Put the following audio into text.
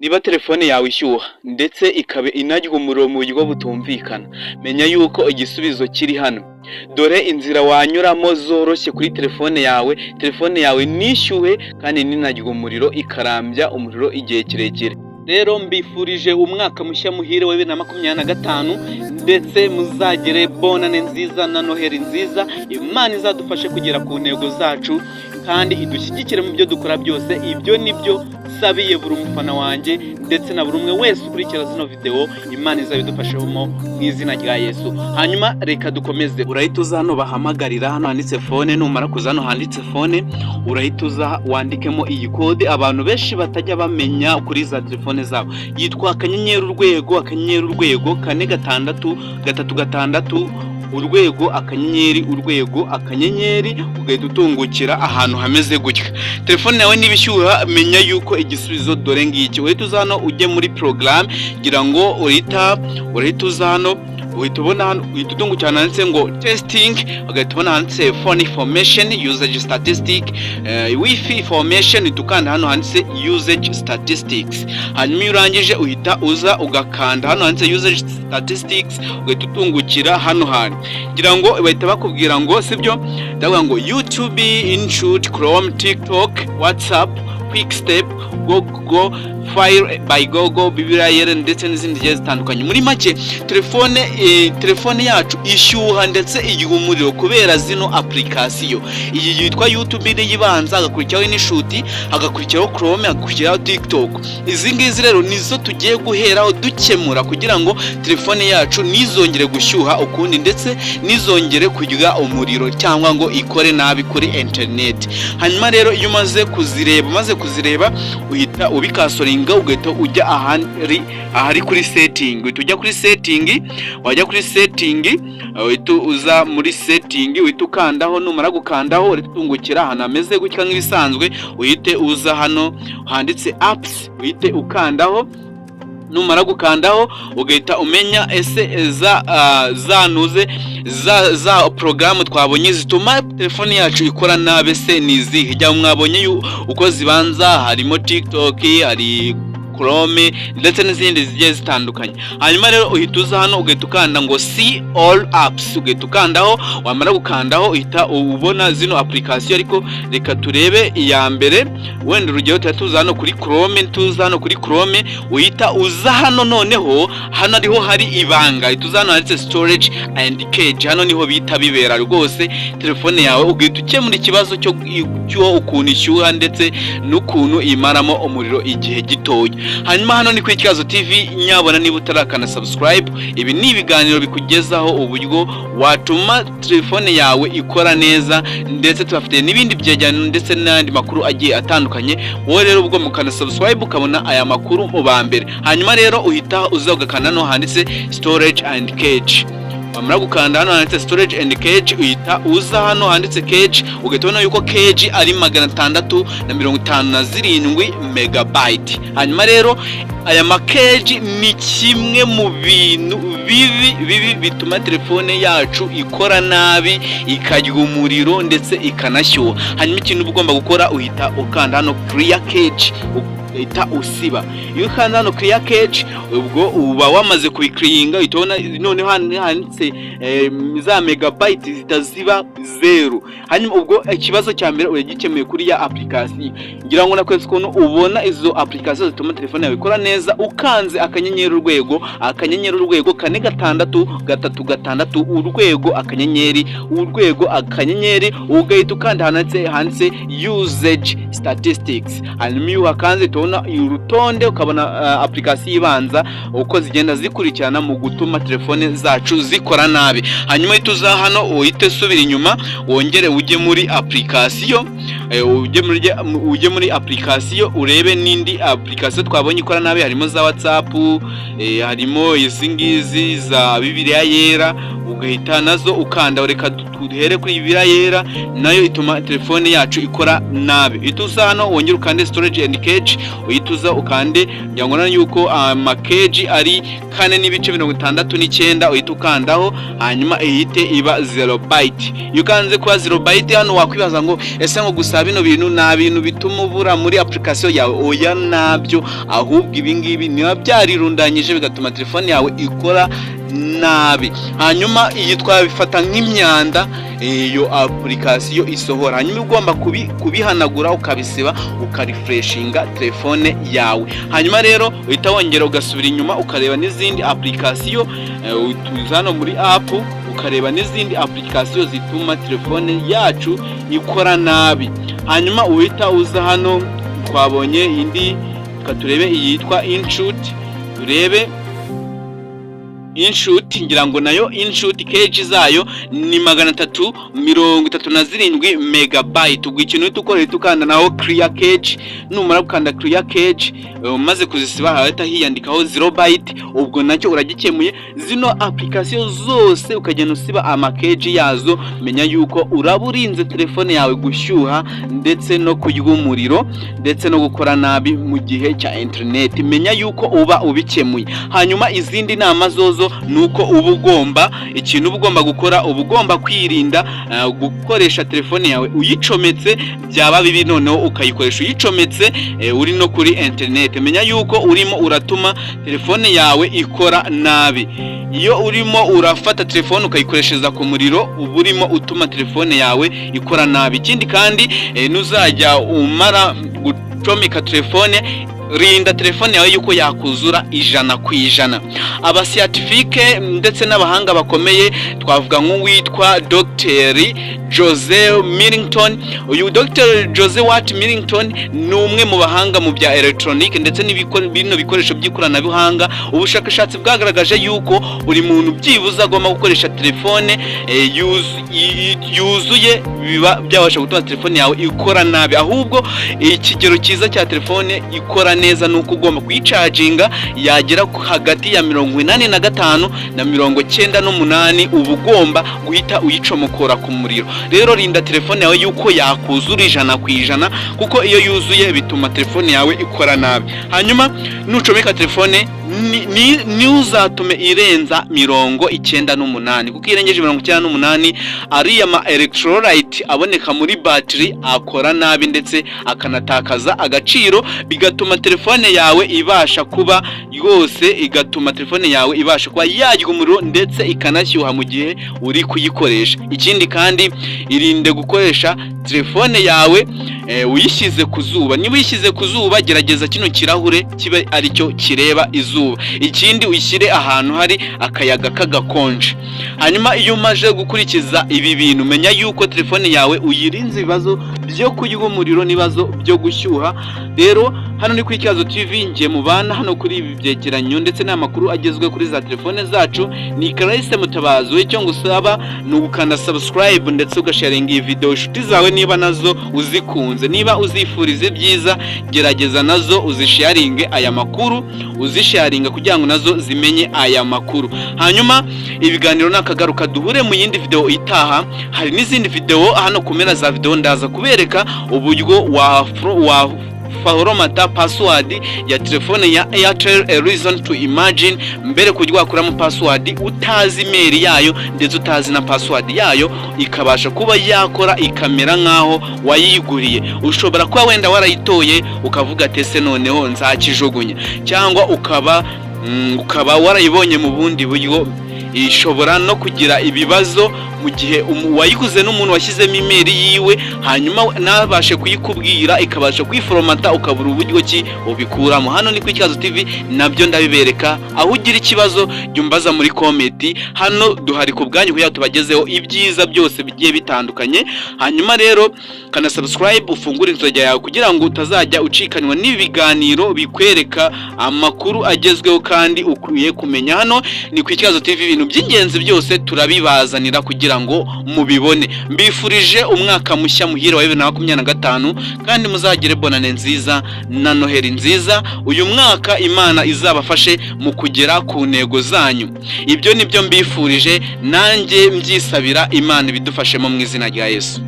Niba telefone yawe ishyuha ndetse ikaba inarya umuriro mu buryo butumvikana, menya yuko igisubizo kiri hano. Dore inzira wanyuramo zoroshye kuri telefone yawe, telefone yawe ntishyuhe kandi ntinarye umuriro, ikarambya umuriro igihe kirekire. Rero mbifurije umwaka mushya muhire wa 2025, ndetse muzagere bonane nziza na Noheli nziza. Imana izadufashe kugera ku ntego zacu kandi idushyigikire mu byo dukora byose. Ibyo ni byo nsabiye buri mufana wanjye ndetse na buri umwe wese ukurikira zino videwo. Imana izabidufashemo mu izina rya Yesu. Hanyuma reka dukomeze. Urahita uza hano bahamagarira, hano handitse phone. Numara kuza hano handitse phone, urahita uza wandikemo iyi kode abantu benshi batajya bamenya kuri za telefone zabo, yitwa *#466#*#, ugahita utungukira ahantu hameze gutya. Telefone yawe niba ishyuha, menya yuko igisubizo dore ngiki. Uhita uza hano ujye muri porogaramu, kugira ngo urahita uza hano, uhita ubona hano, uhita utungukira ahantu handitse ngo testing, ugahita ubona handitse phone information, usage statistic, WiFi information. Uhita ukanda hano handitse usage statistics. Hanyuma iyo urangije, uhita uza ugakanda hano handitse usage statistics, ugahita utungukira hano hantu. Ngira ngo bahita bakubwira ngo, sibyo, ndavuga ngo YouTube, InShot, Chrome, TikTok, WhatsApp, Quick Step, Google File by Google, Bibiliya Yera ndetse n'izindi zigiye zitandukanye. Muri make, telefone yacu ishyuha ndetse igiha umuriro kubera zino application. Iyi yitwa YouTube niyo ibanza, hagakurikiraho InShot, hagakurikiraho Chrome, hagakurikiraho TikTok. Izi ngizi rero nizo tugiye guheraho dukemura kugira ngo telefone yacu ntizongere gushyuha ukundi, ndetse ntizongere kurya umuriro cyangwa ngo ikore nabi kuri internet. Hanyuma rero iyo umaze kuzireba, uhita ubicancelinga, ugahita ujya ahari kuri setting. Uhita ujya kuri setting. Wajya kuri setting, uhita uza muri setting, uhita ukandaho. Numara gukandaho, uhita utungukira ahantu hameze gutya nk'ibisanzwe. Uhite uza hano handitse apps, uhite ukandaho. Numara gukandaho, ugahita umenya ese za nuze za porogaramu twabonye zituma telefone yacu ikora nabi se ni izihe? Jya mwabonye uko zibanza, harimo TikTok, hari Chrome ndetse n'izindi zigiye zitandukanye. Hanyuma rero uhita uza hano, ugahita ukanda ngo see all apps, ugahita ukandaho. Wamara gukandaho, uhita ubona zino application. Ariko reka turebe iya mbere. Wenda urugero tuba tuza hano kuri Chrome. Tuza hano kuri Chrome, uhita uza hano. Noneho hano ariho hari ibanga. Uhita uza hano handitse storage and cache. Hano niho bita bibera rwose. Telefone yawe ugahita ukemura ikibazo cyo ukuntu ishyuha ndetse n'ukuntu imaramo umuriro igihe gitoya. Hanyuma hano ni kuri Ikibazo TV. Nyabona niba utarakana subscribe, ibi ni ibiganiro bikugezaho uburyo watuma telefone yawe ikora neza, ndetse tubafite n'ibindi byegeranyo ndetse n'andi makuru agiye atandukanye. Wowe rero ubwo mukana subscribe, ukabona aya makuru mu ba mbere. Hanyuma rero uhita uza ugakanda hano handitse storage and cache. Wamara gukanda hano handitse storage and cache, uhita uza hano handitse cache, ugahita ubona yuko cache ari 657 megabyte. Hanyuma rero aya ma cache ni kimwe mu bintu bibi bibi bituma telefone yacu ikora nabi, ikarya umuriro ndetse ikanashyuha. Hanyuma ikintu uba ugomba gukora, uhita ukanda hano clear cache, uhita usiba. Iyo ukanda hano clear cache, ubwo uba wamaze kubiclearinga. Uhita ubona noneho handitse za megabyte zihita ziba zeru. Hanyuma ubwo ikibazo cya mbere uragikemuye kuri ya application. Ngira ngo nakweretse ukuntu ubona izo application zituma telefone yawe ikora neza, ukanze *#466#*#, ugahita ukanda handitse usage statistics. Hanyuma iyo uhakanze, tubona urutonde, ukabona application ibanza uko zigenda zikurikirana mu gutuma telefone zacu zikora nabi. Hanyuma uhita uza hano, uhite usubira inyuma, wongere ujye muri application, ujye muri application, urebe n'indi application twabonye ikora nabi. Harimo za WhatsApp, harimo izi ngizi za Bibiliya Yera, ugahita nazo ukanda. Reka Duhere kuri biriya yera, nayo ituma telefone yacu ikora nabi. Uhita uza hano wongere ukande storage and cache, uhita uza ukande, ngira ngo yuko ama cache ari 4.69, uhita ukandaho, hanyuma ihite iba 0 byte. Iyo ukanze kuba 0 byte hano, wakwibaza ngo ese ngo gusa bino bintu nta bintu bituma ubura muri application yawe? Oya, nabyo, ahubwo ibi ngibi niba byarirundanyije bigatuma telefone yawe ikora nabi. Hanyuma iyi twabifata nk'imyanda iyo application isohora, hanyuma ugomba kubihanagura, ukabisiba, ukarefreshinga telefone yawe. Hanyuma rero uhita wongera ugasubira inyuma, ukareba n'izindi application. Uza hano muri app, ukareba n'izindi application zituma telefone yacu ikora nabi. Hanyuma uhita uza hano, twabonye indi, reka turebe iyitwa InShot. Turebe InShot, ngira ngo nayo InShot cache zayo ni 337 megabyte. Ubwo ikintu uhita ukora, uhita ukanda naho clear cache. Numara gukanda clear cache, umaze kuzisiba, hahita hiyandikaho 0 byte. Ubwo nacyo uragikemuye. Zino application zose ukagenda usiba ama cache yazo, menya yuko uraba urinze telefone yawe gushyuha ndetse no kurya umuriro ndetse no gukora nabi mu gihe cya internet. Menya yuko uba ubikemuye. Hanyuma izindi nama zozo ni uko uba ugomba, ikintu uba ugomba gukora, uba ugomba kwirinda gukoresha telefone yawe uyicometse. Byaba bibi noneho ukayikoresha uyicometse uri no kuri internet. Menya yuko urimo uratuma telefone yawe ikora nabi. Iyo urimo urafata telefone ukayikoreshereza ku muriro, uba urimo utuma telefone yawe ikora nabi. Ikindi kandi, nuzajya umara gucomeka telefone, rinda telefone yawe yuko yakuzura 100%. Aba scientifique ndetse n'abahanga bakomeye, twavuga nk'uwitwa Dr Jose Millington. Uyu Dr Jose Watt Millington ni umwe mu bahanga mu bya electronic ndetse bino bikoresho by'ikoranabuhanga. Ubushakashatsi bwagaragaje yuko buri muntu byibuze agomba gukoresha telefone yuzuye, biba byabasha gutuma telefone yawe ikora nabi. Ahubwo ikigero cyiza cya telefone ikora neza ni uko ugomba kuyicaginga yagera hagati ya 85 na 98, uba ugomba guhita uyicomokora ku muriro. Rero rinda telefone yawe yuko yakuzura 100%, kuko iyo yuzuye bituma telefone yawe ikora nabi. Hanyuma nucomeka telefone, ntuzatume irenza 98, kuko iyo irengeje 98, ariya ma electrolyte aboneka muri battery akora nabi ndetse akanatakaza agaciro, bigatuma telefone yawe ibasha kuba yose, igatuma telefone yawe ibasha kuba yarya umuriro ndetse ikanashyuha mu gihe uri kuyikoresha. Ikindi kandi, irinde gukoresha telefone yawe uyishyize ku zuba. Niba uyishyize ku zuba, gerageza kino kirahure kibe aricyo kireba izuba. Ikindi, uyishyire ahantu hari akayaga k'agakonje. Hanyuma iyo umaze gukurikiza ibi bintu, menya yuko telefone yawe uyirinze ibibazo byo kurya umuriro n'ibibazo byo gushyuha. Rero hano ni kuri Ikibazo TV, ngiye mubana hano kuri ibi byegeranyo ndetse n'amakuru agezweho kuri za telefone zacu, ni Clarisse Mutabazi. Icyo ngusaba ni ugukanda subscribe ndetse ugasharinga iyi video inshuti zawe niba nazo uzikunze. Niba uzifuriza ibyiza, gerageza nazo uzisharinge aya makuru, uzisharinga kugira ngo nazo zimenye aya makuru. Hanyuma ibiganiro nakagaruka, duhure mu yindi video itaha. Hari n'izindi video hano ku mpera za video, ndaza kubereka uburyo wa foromata password ya telefone ya Airtel, a reason to imagine, mbere kujya wakuramo password utazi email yayo ndetse utazi na password yayo, ikabasha kuba yakora ikamera nkaho wayiguriye. Ushobora kuba wenda warayitoye, ukavuga ati ese noneho nzakijugunya, cyangwa ukaba warayibonye mu bundi buryo. Ishobora no kugira ibibazo mu gihe wayiguze n'umuntu washyizemo email yiwe, hanyuma ntabashe kuyikubwira, ikabasha kwiforomata, ukabura uburyo ki ubikuramo. Hano ni ku Ikibazo TV, nabyo ndabibereka. Aho ugira ikibazo, jya umbaza muri comment. Hano duhari ku bwanyu kugira ngo tubagezeho ibyiza byose bigiye bitandukanye. Hanyuma rero kana subscribe, ufungure inzogera yawe kugira ngo utazajya ucikanwa n'ibiganiro bikwereka amakuru agezweho kandi ukwiye kumenya. Hano ni ku Ikibazo TV, ibintu Ibintu by'ingenzi byose turabibazanira kugira ngo mubibone. Mbifurije umwaka mushya muhire wa 2025, kandi muzagire bonane nziza na Noheli nziza. Uyu mwaka Imana izabafashe mu kugera ku ntego zanyu. Ibyo nibyo mbifurije, nanjye mbyisabira, Imana ibidufashemo mu izina rya Yesu.